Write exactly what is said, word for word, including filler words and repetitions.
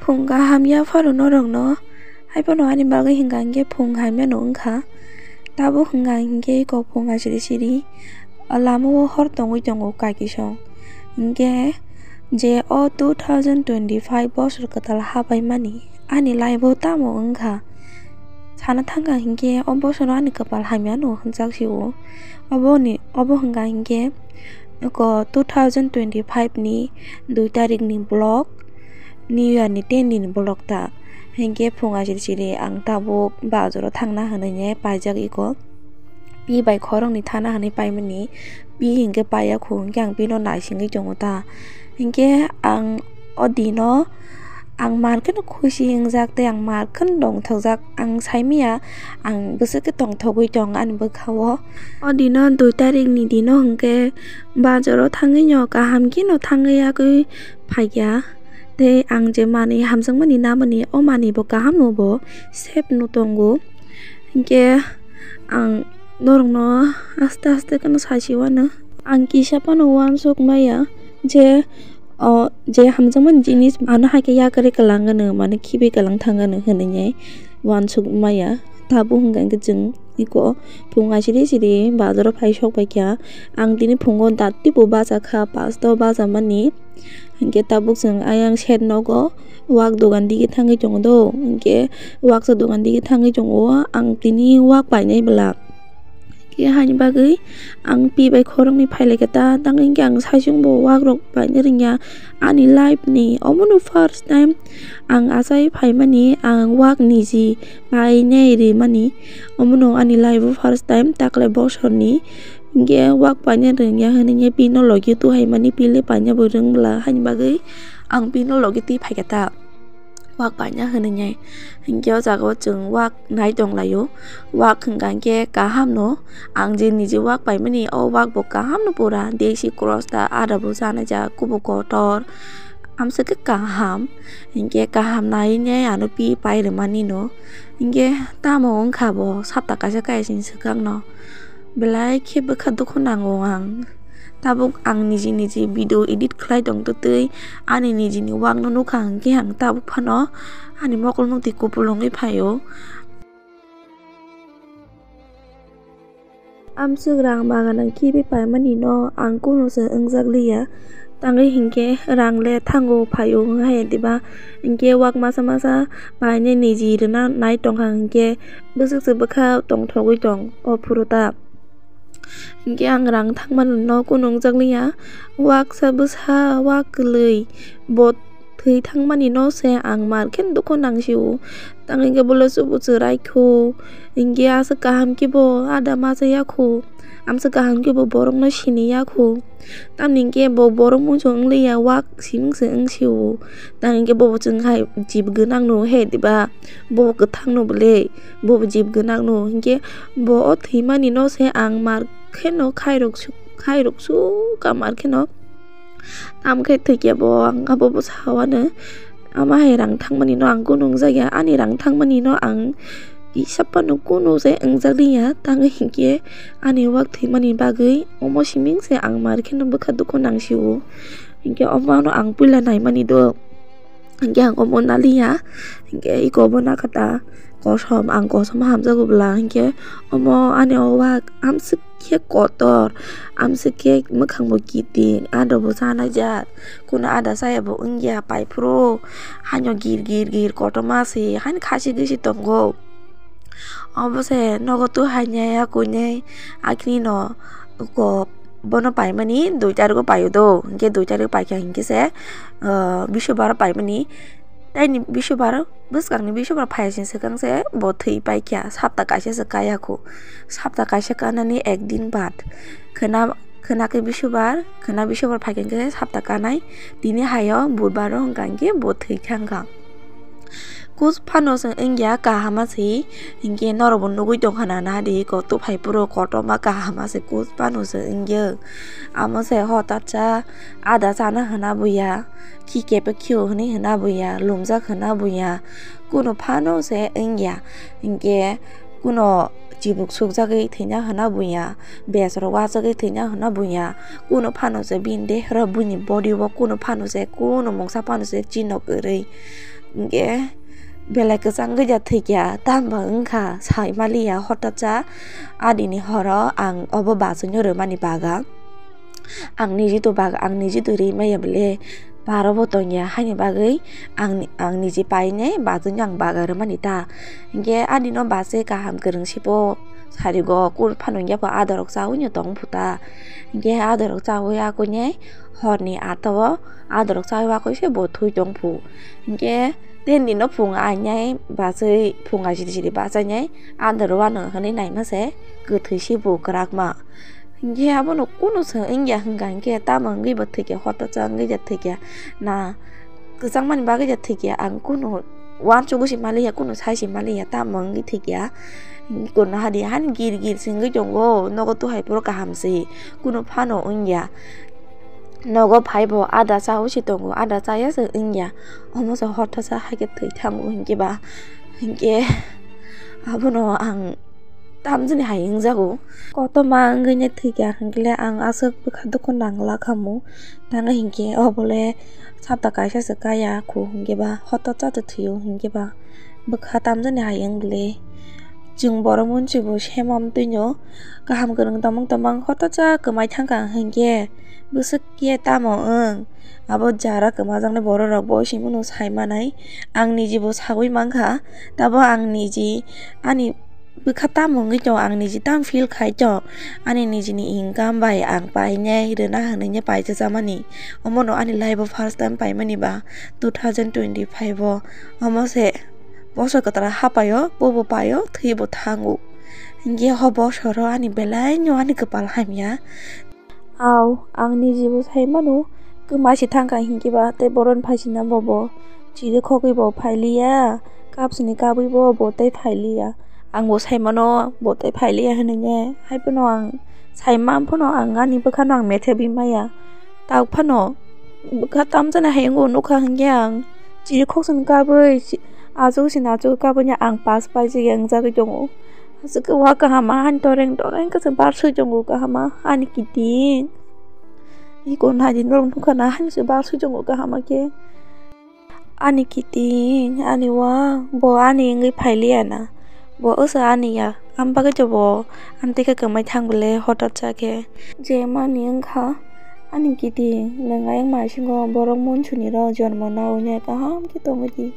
Phung kaham ya phano norokno, haiphano ani bagwi hwnka hinkhe phung hamya no wngkha. Tabuk hwnka hinkhe kok phung asiri siri, o lama o hor tongwi tongo kakisong. Hinkhe je o two thousand twenty-five bosor kwtal habaimani ani life o tamo wngkha? Sana thangkha hinkhe o bosoro ani kwpal hamya no hwnjak si o. Oboni, obo hwnka hinkhe eko two thousand twenty-five ni dui tarik ni vlog, New Year ni ten din ni vlog ta. Hinkhe phung asiri siri ang tabuk bazar o thangna hwnwi paijak eko. Pi bai khoroknwi thana hwnwi paimani. Pi hinkhe paiya khu, hinkhe ang pino naisingwi tongo ta. Hinkhe ang o dino ang mar kheno khusi wngjak tei ang mar kheno dongthokjak. Ang saimanya ang bwswk khe tongthogwi tong ani bwkha o. O dino dui tarik ni dino hinkhe bazar o thangwi no kaham kheno thangwi yagwi phaikha. Tei ang je manwi hamjakmani namani, o manwi bo kaham no bo save no tongo. Hinkhe ang norokno aste aste kheno sasi wano. Ang kisa phano uansuk maya je, o, je hamjakmani jinis ano hai khe yakarwi kwlang gwnw, mane khibi kwlang thang gwnw hwnwi uansuk maya. Tabuk hwnka hinkhe chwng eko phung asiri siri bazar o phai sok paikha. Ang tini phungo dati bo bacha kha, pasta o bachamani. Hinkhe tabuk chwng ayang side nogo wak dogan dige thangwi tongo do. Hinkhe waksa dogan dige thangwi tongo. Ang tini wak painai bwla. Hinkhe haini bagwi ang pi bai khoroknwi phailaikha ta. Tangwi hinkhe ang saichung bo wak rok paina rwngya ani life ni. Omono first time ang achai phaimani, ang wak niji painai rimani. Omono ani life o first time, taklai bosorni. Hinkhe wak paina rwngya hwnwi pino logi tuhaimani, pile paina bo rwng bwla, haini bagwi ang pino logi twi phaikha ta wak paina hwnwi. Hinkhe o jaga o chwng wak nai tonglaio. Wak hwnka hinkhe kaham no, ang je niji wak paimani, o wak bo kaham no pura desi cross ta, ada bo chanai jak, kubu kotor, amswk khe kaham. Hinkhe kaham nai nai ano pi pai rwmani no. Hinkhe tamo wngkha bo, sapta kaisa kaya sini swkang no. Belai khe bwkha dukhu nango ang. Tabuk ang niji niji video edit khlai tong twtwi ani nijini wak no nukha hinkhe ang tabuk phano ani mokol mukti kupulung wngwi phaio. Amswk rang bagan ang khibi paimani no ang kuno se wngjak liya. Tangwi hinkhe rang le thango phaio wng hai diba? Hinkhe wak masa masa painai niji rwna nai tongkha hinkhe bwswk se bwkha tongthogwi tong o phuru ta. Hinkhe ang rang thangmani no kuno wngjak liya. Waksa bwsa wak kwlwi bo thwi thangmani no se ang mar khe dukhu nangsio. Tang hinkhe bole chubu chwrai kho. Hinkhe aswk kaham khe bo ada ma chaya kho. Amswk kaham khe bo borok no sini ya kho. Tamni hinkhe bo borok mungsa wng liya, wak siming se wng sio. Tang hinkhe bo chwng hai jib gwnang no he diba? Bo kwthang no bole, bo jib gwnang no. Hinkhe bo o thwimani no se ang mar kheno khairok su, khairok su ka mar kheno. Tamo khe thwikhe bo ang abo bwsa hawano. Ama hai rang thangmani no ang kunu wngjak ya, ani rang thangmani no ang kisa phano kunu se wngjak liya, tang hinkhe ani wak thwimani bagwi omo siming se ang mar kheno bwkha dukhu nangsio. Hinkhe omo ano ang puila naimani do. Hinkhe ang omo naliya, hinkhe eko bo nakha ta kosom, ang kosom hamjago bwla, hinkhe omo ani o wak amswk khe kotor, amswk khe mwkhang bo kiting, ada bo chanai jak, kuno ada chaya bo wngya, paiphuru haino gir gir gir kotorma se, haino khasi gwi se tongo. Obo se nogo tu hai nai ya koi nai, akini no ko bono paimani dui tarik o paio do, hinkhe dui tarik paikha hinkhe se, ah, bisubaro paimani. Taini bisubaro, bwskangni bisubaro phaiya sini swkang se bo thwi paikha, sapta kaisa se kaya khu. Sapta kaisa kanani ek din bad. Khwna, khwna khe bisubar, khwna bisubar phaikha hinkhe sapta kanai. Tini haio budbaro hwnkha hinkhe bo thwi thangkha. Kus phano se wngya kaham se, hinkhe norokbo nugwi tongkha na, nadi ko tuphai puro kotorma kaham se kus phano se wngya. Amo se hotatsa ada chana hwna buya, khi kepek khio hwnwi hwna buya, lumjak hwna buya, kuno phano se wngya. Hinkhe kuno chibuk sukjagwi thwina hwna buya, bes rok wachagwi thwina hwna buya, kuno phano se bini deha rok buini body o kuno phano se, kuno mungsa phano se chinok kwrwi. Hingke belai kwchang gwi da thwikya, tamo wngkha sai maliya hotosa adini horo ang obo bachwino rwmani baga. Ang nijitu bag-, ang nijitu ri maya bwle, baro bo tongya, haini bagwi ang, ang niji painai bachwino ang baga rwmani ta. Hingke adino bachwi kaham kwrwng sipo sarigo, kur phano hingke bo adorok chawi no tong phuta. Hingke adorok chawi akwini horni ata o adorok chawi akwise bo thui tong phu. Hingke tei nini no phung ainai bachwi phung aisiri siri bachainai adorok ano hwnwi naima se kwthwi sibo kwrakma. Hingke abono kunu se wngya hwnka hingke tamo wngwi bo thwikya hotosa wngwi ja thwikya na kwchangmani bagwi ja thwikya ang kunu uansugwi se maliya kunu sai se maliya tamo wngwi thwikya. Kunu hadi hani gir gir se wngwi tongo nogo tuhai phuru kaham se kunu phano wngya. Nogo phaibo ada chawi se tongo ada chaya se wngya omo se hotosa haikhe thwi thango hingke ba hingke abono ang tamjani hai wngjago. Kotorma wngwi ne thwikha hwnkhe le ang aswk bwkha dukhu nangla khamu. Tamo hinkhe obo le sata kaisa se kaya khu hinkhe ba hotosa se thwio hinkhe ba bwkha tamjani hai wng bwle. Chwng borok munsi bo sema twino kaham kwrwng tongmung tongmung hotosa kwmai thangkha hinkhe bwswk khe tamo wng. Abo jara kwmajaknai borok rok bo se mano sai manai ang niji bo sagwi mankha tabo ang niji ani bwkha tamo wngwi tongo, ang niji tamo feel khai tongo, ani nijini income bai ang painai rwna hwnwi paijajamani. Omono ani life o first time paimani ba two thousand twenty five o. Omo se bosor kwtal hapaio, bobo paio, thwibo thango. Hinkhe ho bosoro ani belai no ani kwpal hamya. Au, ang nijibo sai mano, kwma se thangkha hinkhe ba tei bohrokni phaisina bobo chirikhogwi bo phailiya, kapsini kabwi bo bo tei phailiya. Ang bo sai mano bo tei phailiya hwnwi ne, hai phano ang sai man phano ang ani bwkhano ang methebwi maya. Tak phano bwkha tamjani hai wngwi nukha hinkhe ang chirikhok sini kabwi, achuk sini achuk kabwi ang pass paijak ya wngjagwi tongo. Aswk khe wa kaham ma hani toreng toreng khe se barsui tongo kaham ma hani kiting. Iko naidi norok nukha na hani se barsui tongo kaham ma khe. Ani kiting ani wa bo ani wngwi phailiya na. Bo wngsa ani ya. Am bagwi to bo amtwi khe kwmai thang bwle hotosa khe. Je mani wngkha ani kiting nwng ayang maisingo borok munsuni rok jormo naui nai kaham khe tongwi di.